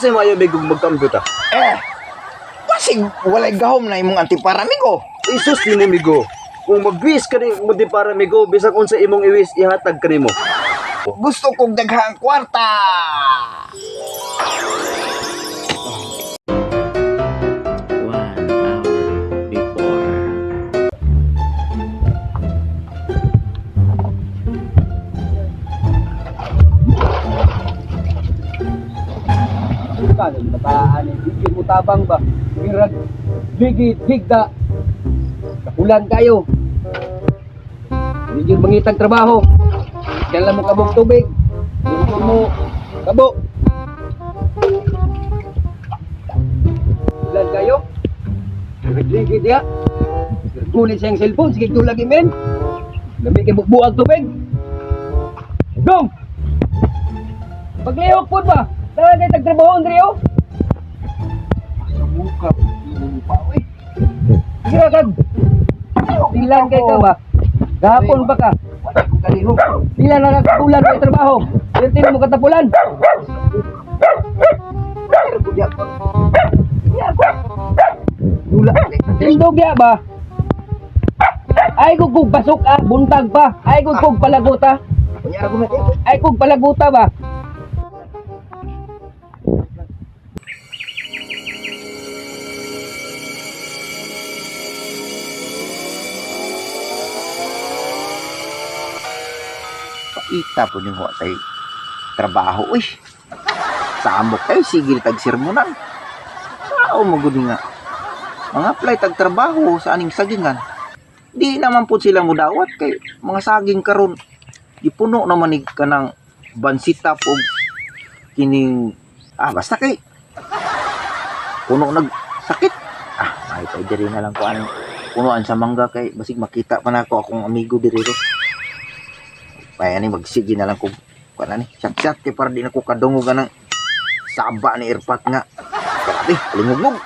Kasi maayo migog magkambyo ta. Eh, basig walay gahom na imong antiparamigo. Isus nimo migo. Kung mag-wish ka ni mo di para migo, bisag unsa imong i-wish ihatag kanimo. Gusto kong daghang kwarta. One hour before. Kanon bataan eh, di mo tabang ba? Mirag ligid higda. Kapulan kayo. Hindi mangitag trabaho. Kailan mo kabog tubig. Hindi mo kabo. Kapulan kayo. Ligid ya. Kunin siyang cellphone, sige tulagi men. Lami kay bukbuag tubig. Dong! Paglihok po ba? Tara kay tagtrabaho, Andreo. Sa muka, mo pa, uy. Sige ra kag. Dilan kay ka ba? Gahapon pa ka. Wala kong kalihok. Pila na ka pulan may trabaho. Perti na mo katapulan. Pero ko diya ko. Diya ko. Dula. Tindog ya ba? Ay kog kog basok ah, buntag pa. Ay kog kog palaguta. Kunya ra ko na diya. Ay kog palaguta ba? Paita po nimo tay trabaho uy. Samok kayo sige tag sermonan. Sao mo gud nga. Mga apply tag trabaho sa aning sagingan. Di naman po sila mudawat kay mga saging karon gipuno naman ni kanang bansitap og kining basta kay puno nag sakit. Ay kay diri na lang ko anong punuan sa mangga kay basig makita pa nako akong amigo diri ro. Kaya ni magsige na lang ko kuan ani. Chat-chat kay para di na ko kadungog anang saba ni Irpat nga. Grabe, lingugmog.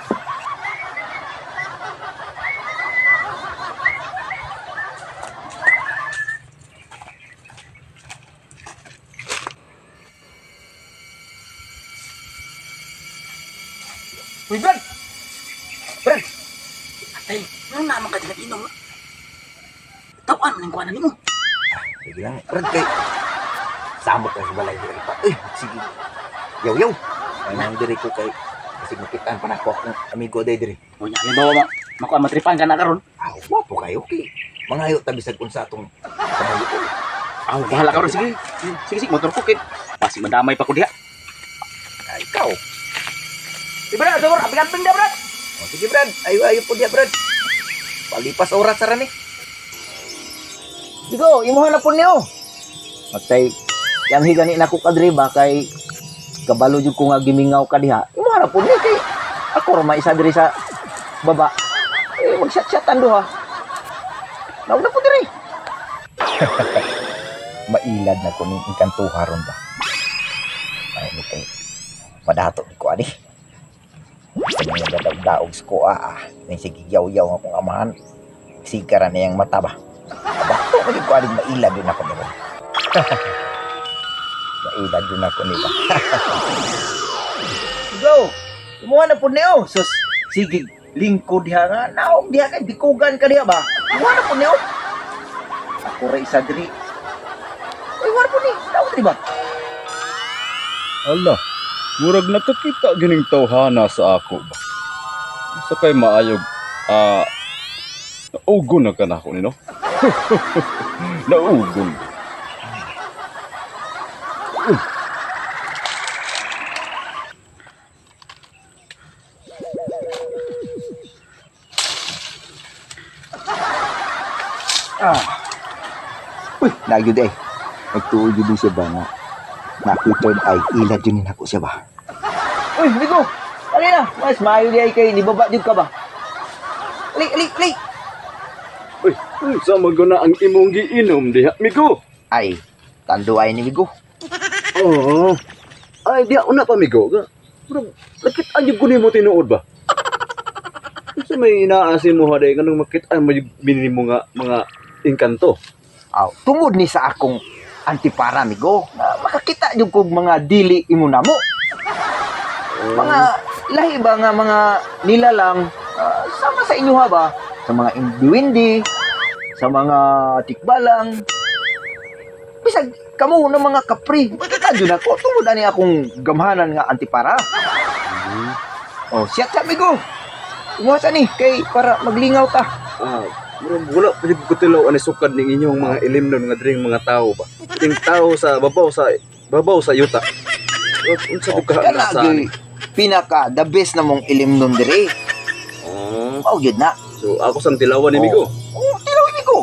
Uy, Brad! Brad! Atay, ano naman ka din inom? Tawaan mo ng kuwanan nimo. Sige lang, Brad kay samok ka sa balay ni Irpat. Uy, sige. Yaw yaw. Ay nang diri ko kay kasi makitaan pa nako akong amigo day diri. Unya, halimbawa ma, makuha matripan ka na karon. Ah, wapo kayo kay mangayo ta bisag unsa atong pamayo. Aw, bahala ka ron. Sige, sige, sige, motor ko kay. Pasig madamay pa ko diha. Ah, ikaw. Di Brad, sabor, apikan da, Brad. O, sige Brad, ayo ayo po diya Brad. Palipas oras sa rani. Digo, imuha na po niyo. Matay, yang higani na ko kadre ba kay kabalo jud ko nga gimingaw ka diha. Imuha na po niyo kay ako ra maisa diri sa baba. Eh, mag-chat-chatan duha. Naog na po diri. Mailad na ko ning engkantuha ron ba. Ay, ni kay madato ni ko ani. Sa mga gadaog-daog sa kuha ah. Nang sige yaw-yaw akong amahan. Sigara na yang mata ba. Dato ko ko aling mailad yun ako nila. Mailad yun ako nila. Go! Kumuha na po niyo. Sus, sige, lingkod diha nga. Naog diha kay bikugan ka diha ba? Kumuha na po niyo. Ako ra isa diri. Uy, wala po ni. Naog diri ba? Ala, murag nakakita gining tawhana sa ako ba. Sa kay maayog, naugon na ka nako nino. Naugon. Uy, nagyud eh. Nagtuo yun din siya ba nga. Naku third eye, ilad yun ako siya ba? Uy, Migo! Ali na! Mas maayo di ay kay nibaba jud ka ba? Ali, ali, ali! Uy, unsa man gud na ang imong giinom diha, migo? Ay, tando ay ni Migo. Oo. Ay, diha una pa migo. Murag nakit-an jud ko nimo tinuod ba? Unsa may inaasi mo ha day nganong makit-an mo jud binili mo nga mga engkanto? Aw, tungod ni sa akong antipara, Migo. Na makakita jud kog mga dili imo namo. Mga lahi ba nga mga nilalang sama sa inyo ha ba? Sa mga indiwindi, sa mga tikbalang. Bisag kamo ng mga kapri. Kita jud ako tungod ani akong gamhanan nga antipara. Oh, siya amigo. Umuha ni kay para maglingaw ta. Ah, murag wala pa jud ko tilaw ani sukad ning inyong mga ilimnon nga dring mga tao ba. Ting tao sa babaw sa yuta. Unsa Oh, ko ka kana sa gyud pinaka the best na mong ilimnon dire. Ah, Mao gyud na. so ako sang tilawan ni migo. Oh, tilaw amigo.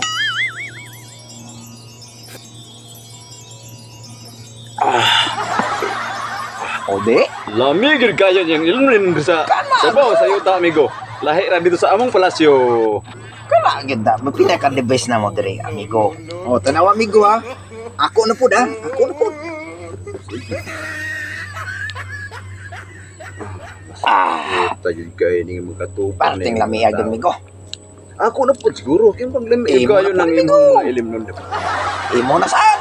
Ah. O di? Lami gyud kayo niyang ilimnon sa Kana, babaw sa yuta amigo. Lahi ra dito sa among palasyo. Kana gyud na. Pinaka the best na mo dire amigo. Oh, tanaw amigo ha. Ako na pud ha. Ako na pud. Ah, tayo kayo ning mga tubang. Parting lami agad amigo. Ako na po siguro. Kaya pag lami Imo kayo na po, ng amigo. imong mga ilimnon. Diba? Imo na saan?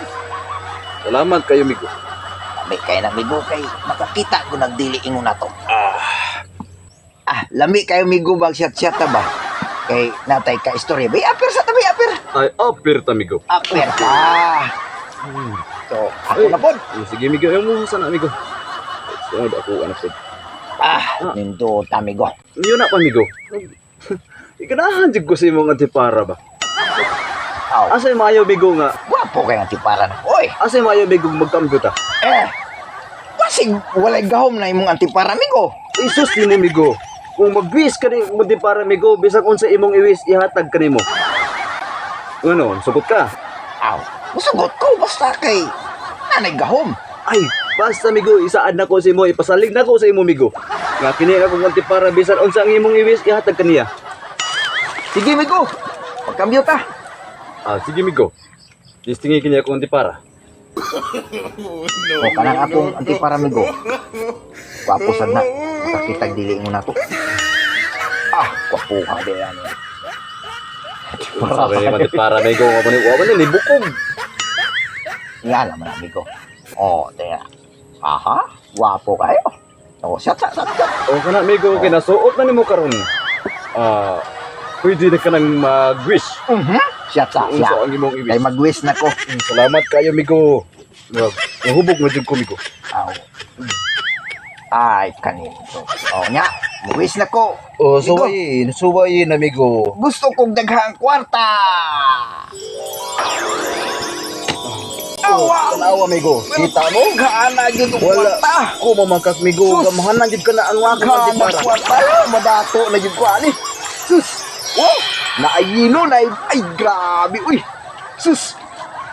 Salamat kayo migo. Lami kay na amigo kay makakita ko nagdili ingon na to. Ah, lami kayo migo bag shot-shot ta ba? Kay natay ka istorya. Bay aper sa tabi aper. Ay, apir ta migo. Aper ka. So, ako na pod. Eh, sige migo, ayaw mo sana amigo. Sunod ako anak ko. Ah, nindot amigo. Yun na pa migo. Iganahan jud ko sa imong antipara ba. Aw, Asa maayo migo nga? gwapo kay ang tiparan. Oy, Asa maayo migo magkambyo ta? eh. Basig walay gahom na imong antipara amigo. Isus nimo migo. Kung mag-wish ka ni imong antipara migo, bisag unsa imong i-wish ihatag kanimo. Ano, sugot ka? Aw, musugot ko basta kay nanay gahom. Ay, basta migo, isaad na ko sa imo, ipasalig na ko sa imo migo. Nga kini akong antipara bisan unsa ang imong i-wish ihatag kaniya. Sige amigo, pagkambyo ta. Ah, sige migo. Distingi kini akong antipara. O kanang akong antipara amigo. Gwapo sad na. Makakitag dili mo na to. Ah, gwapo ka di ano. Sabi ni antipara migo, wa man wa man ni bukog. Yan naman amigo. Oh, tingnan. Aha, gwapo kayo. Oh, shot, shot, shot, shot. O kana migo, kinasuot na nimo karon. Ah, pwede na ka nang mag-wish. Shot, shot, Unsa shot. ang imong i-wish. Kay mag-wish na ko. Salamat kayo migo. Nahubog na jud ko migo. Aw. Ay, kanito. Oh, nya, mag-wish na ko. Oh, suwayin, suwayin amigo. Gusto kong daghang kwarta. Awa, Tanawa amigo. Kita mo? Gaana gyud og Wala. kwarta. Ko mamakak migo, Sus! gamahanan jud ka na ang akong Gaana antipara. kwarta. Madato na gyud ko ani. Sus. Wow, naayino na ay grabe uy. Sus.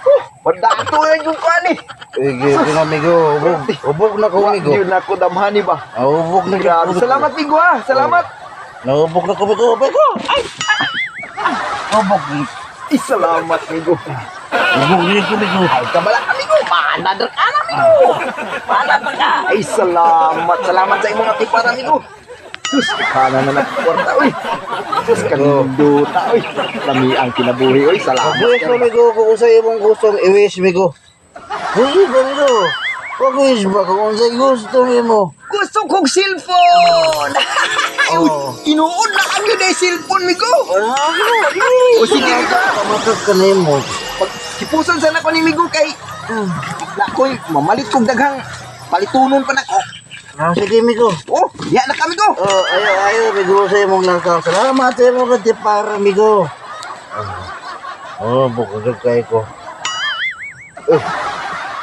Oh, madato na gyud ko ani. Sige, sige amigo, hubog, hubog na ko Wa amigo. gyud na ko damhani ba. Ah, hubog na jud Grabe. ko. Salamat migo ha. Salamat. Nahubog na ko migo, migo. Ay. Hubog, Ay, salamat migo. hubog na ko migo. Ay, kabala amigo. Maanadar ka na amigo. Maanadar ka. Ay, salamat. Salamat sa imong atipan amigo. Sus, kana na nagkwarta uy. Sus, kanindota uy. Lami ang kinabuhi uy. Salamat. Mag-wish mo migo kung unsa imong gustong i-wish migo. Wish ba migo? Mag-wish ba kung unsay gusto nimo? Gusto kong cellphone. Oh. Tinuod na ang yun ay cellphone migo. Ah, O sige migo. Pamakak ka nimo. Pag hipuson sana ko ni migo kay nakoy mamalit kog daghang palitunon pa nako. Ah, sige migo. Oh, diya na kami go. Oh, ayo ayo migo sa imong lakaw. Salamat sa imong katipara migo. Oh, bukod kay ko. Eh,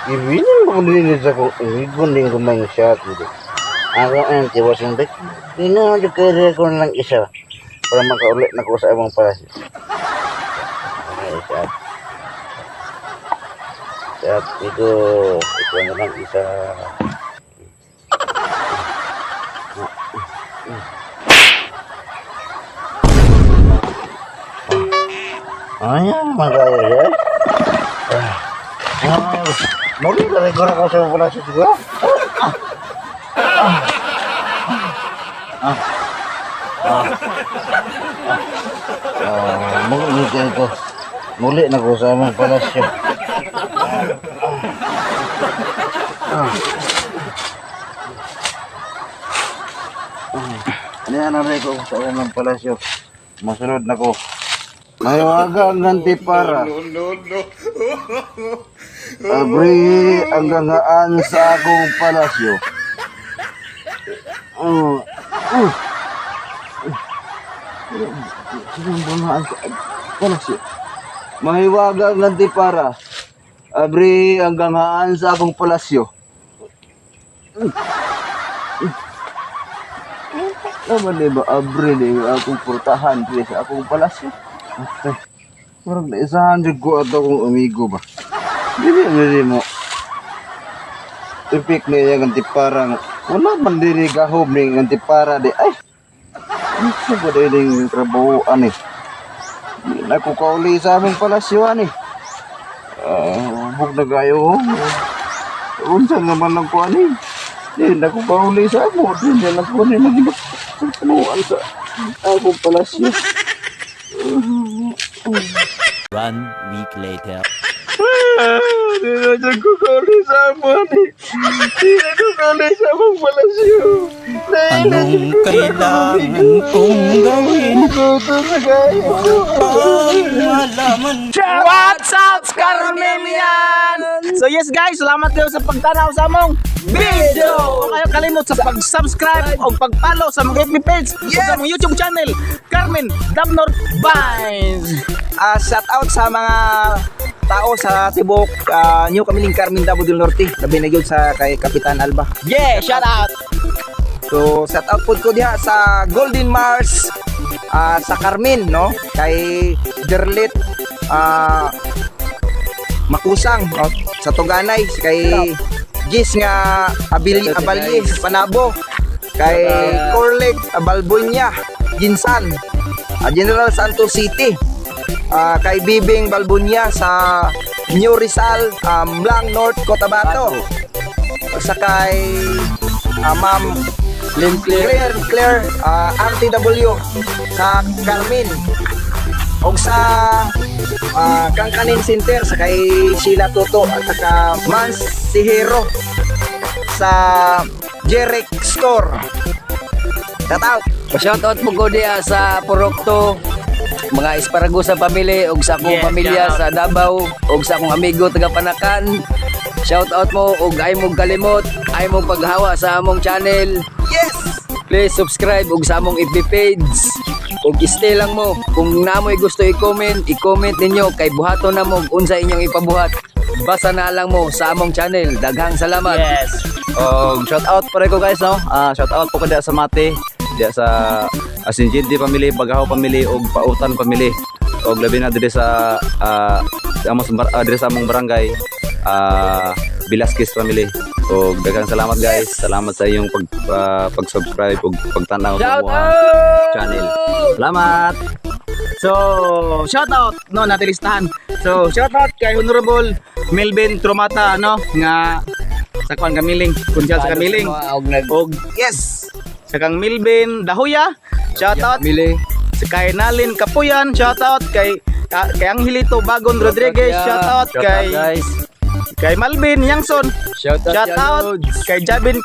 ibinin mo din sa ko. Igon din ko may shot dito. Ako ang tiwasin bek. Dino jud kay ko lang isa para makauli na ko sa imong palasyo. Ay, shot. Shot, migo. Ikaw na lang isa. Ayan, magaya eh. Ah, muli na rin ko na ko sa palasyo siguro. Ah, muli na ko. Muli na ko sa among palasyo. Ano yan ang ko sa unang palasyo. Masunod na ko. Mahiwaga ang gantipara. Abri ang gangaan sa akong palasyo. Oh. Oh. Sino ang gangaan sa palasyo? Mahiwaga ang gantipara. Abri ang gangaan sa akong palasyo. Naman di ba abri ni akong purtahan diri sa akong palasyo. Atay. Murag naisahan jud ko ato akong amigo ba. Dili dili mo. Ipik niya ang antipara nga. Wala man diri gahob ni antipara di ay. Unsa ba dili ning trabaho ani? Di na ko kauli sa among palasyo ani. Ah, bug na gayo. Unsa naman ang kuan ni? Di na ko kauli sa amo. Di na ko ni magpanuan sa akong palasyo. One week later. Di na dyan ko kauli sa amo ani. Di na ko kauli sa among palasyo. Anong kailangan kong gawin? Gusto na kayo. Malaman What's up, Carmelian? So yes guys, salamat kayo sa pagtanaw sa among video. Huwag kayo kalimot sa pag-subscribe o pag-follow sa among FB page o sa among YouTube channel, Carmen Dabnor Vines. Shout out sa mga tao sa tibok New Camiling Carmen Davao del Norte, labi na gyud sa kay Kapitan Alba. Yeah, shout out. So shout out pud ko diha sa Golden Mars sa Carmen, no, kay Derlit Makusang, no? Sa Tuganay kay Gis nga Abili Abalye sa Panabo, kay Corlec Balbunya Ginsan, General Santos City, kay Bibing Balbunya sa New Rizal, Mlang North Cotabato, sa kay Ma'am Lynn Claire. Claire Claire RTW sa Carmen og sa Kangkanin Center sa kay Sheila Toto at saka Mans Sihero sa Jerek Store. Shout out. Pa-shoutout po ko diha sa Porokto, mga Esparagosa family ug sa akong Yes, pamilya shout out. sa Davao ug sa akong amigo taga Panakan. Shout out mo ug ay mong kalimot, ay mong paghawa sa among channel. Yes. Please subscribe ug sa among FB page. Ug stay lang mo. Kung namoy gusto i-comment, i-comment ninyo kay buhaton na mo ug unsa inyong ipabuhat. Basa na lang mo sa among channel. Daghang salamat. Yes. Og shout out pare ko guys, no. Shout out po ko diha sa Mate, diha sa Asinjindi family, Bagahaw family ug Pautan family. Og labi na diri sa diri sa among barangay, Velasquez family. Og daghang salamat guys. Salamat sa inyong pag-subscribe ug pagtanaw sa Shout among out! channel. Salamat. So, shout out no natin listahan. So, shout out kay Honorable Melvin Tromata, no, nga sa kuan Kamiling, kunsyal sa Kamiling. Og nag Og Yes. sa kang Melvin Dahuya, shout out Mili. sa kay Nalin Kapuyan, shout out kay kay Angelito Bagon Rodriguez, yeah. shout out Shout kay out guys. kay Malvin Yangson, Shout out, shout out kay Javin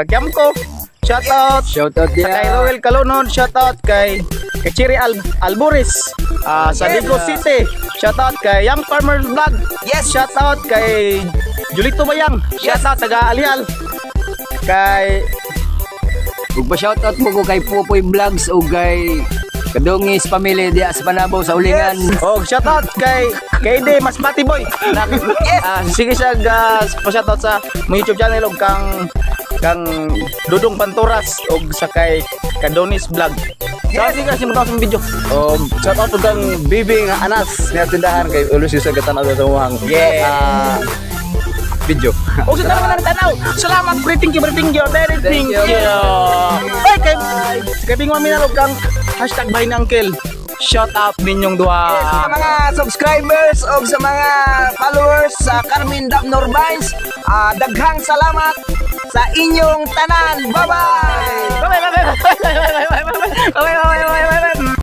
Kiamco, shout out Shout out sa kay Roel Calonon, shout out kay kay Chiri Alburis sa Digos City, shout out kay Young Farmer Vlog, Yes. shout out kay Julito Bayang, shout out taga Alial, kay Ug pa shout out mo ko kay Popoy Vlogs ug kay Kadungis family diha sa Panabo sa Ulingan. Oh, shout out kay KD Masbati Boy. Na, yes. Sige siya pa shout out sa mga YouTube channel og kang kang Dudong Panturas og sa kay Kadonis Vlog. So, sige kasi mo sa video. Og shout out kang Bibing Anas nga tindahan kay always sa gatanaw sa among video. Og sa tanan ng tanaw. Salamat, pre. Thank you, pre. Thank you. Very thank you. Bye kay kay Bingwa Minarog kang #ByeNaUncle. Shout out ninyong duha. Sa mga subscribers o sa mga followers sa Carmen Dabnor Vines, daghang salamat sa inyong tanan. Bye-bye! Bye bye bye bye bye bye bye bye bye bye bye bye bye bye.